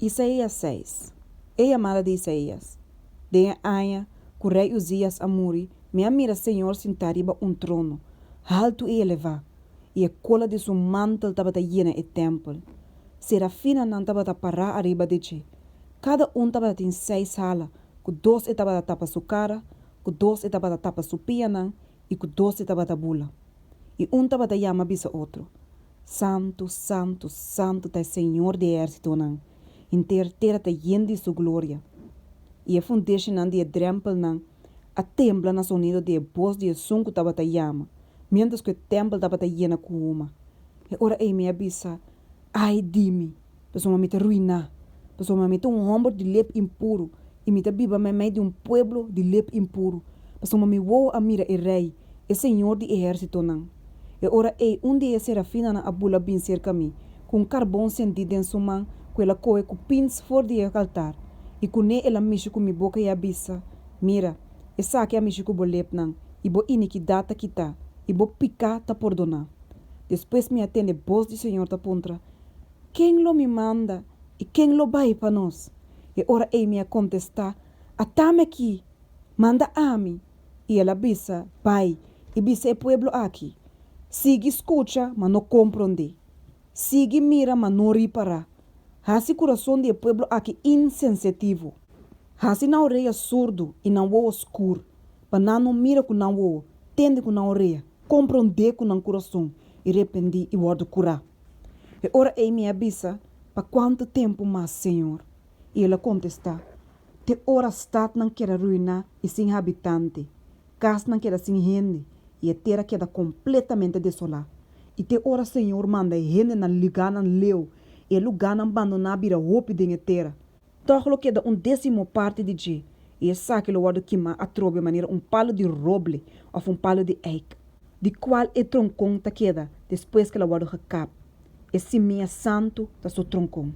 Isaías seis. E yamada di Isaías. Den e aña ku rei Uzias a muri, mi a mira señor sintá riba un trono, haltu i elevá, i e kola di su mantel tabata yena e tèmpel. Serafinanan tabata pará ariba di dje. Kada un tabatin seis hala, ku dos e tabata tapa su kara, ku dos e tabata tapa su pianan i ku dos e tabata bula. I un tabata yama bisa otro, Santu, santu, santu ta e Señor di ehérsitonan, henter tera ta yen di su gloria. I e fundeshinan di e drèmpelnan a tembla na sonido di e bos di esun ku tabata yama, miéntras ku e tèmpel tabata yena ku huma. E ora ei mi a bisa, Ai di mi! Pasobra mi ta ruiná, pasobra mi ta un hòmber di lep impuru, i mi ta biba meimei di un pueblo di lep impuru, pasobra mi wowo a mira e Rei, e Señor di ehérsitonan. E ora ei un di e serafinanan a bula bin serka mi, ku un karbon sendí den su man ku el a kohe ku pins for di e altar, i kuné el a mishi ku mi boka i a bisa, Mira, esaki a mishi ku bo lepnan, i bo inikidat ta kitá, i bo piká ta pordoná. Despues mi a tende bos di Señor ta puntra, Ken lo mi manda i ken lo bai pa nos? E ora ei mi a kontestá, Atami akí! Manda ami! I el a bisa, Bai i bisa e pueblo akí, Sigui skucha, ma no komprondé. Sigui mira, ma no ripará. Hasi kurason di e pueblo akí insensitivo. Hasi nan orea surdu i nan wowo skur, pa nan no mira ku nan wowo, tende ku nan orea, komprondé ku nan kurason i rependí i wòrdu kurá. E ora ei mi a bisa, Pa kuantu tempu mas, Señor? I el a kontestá, Te ora statnan keda ruiná i sin habitante, kasnan keda sin hende i e tera keda kompletamente desolá, i te ora Señor manda e hende na lugánan leu i e lugánan bandoná bira hopi den e tera. Tòg lo keda un désimo parti di dje, i esaki lo wòrdu kimá atrobe manera un palu di roble òf un palu di eik, di kual e tronkon ta keda despues ku el a wòrdu gekap. E simia santu ta su tronkon.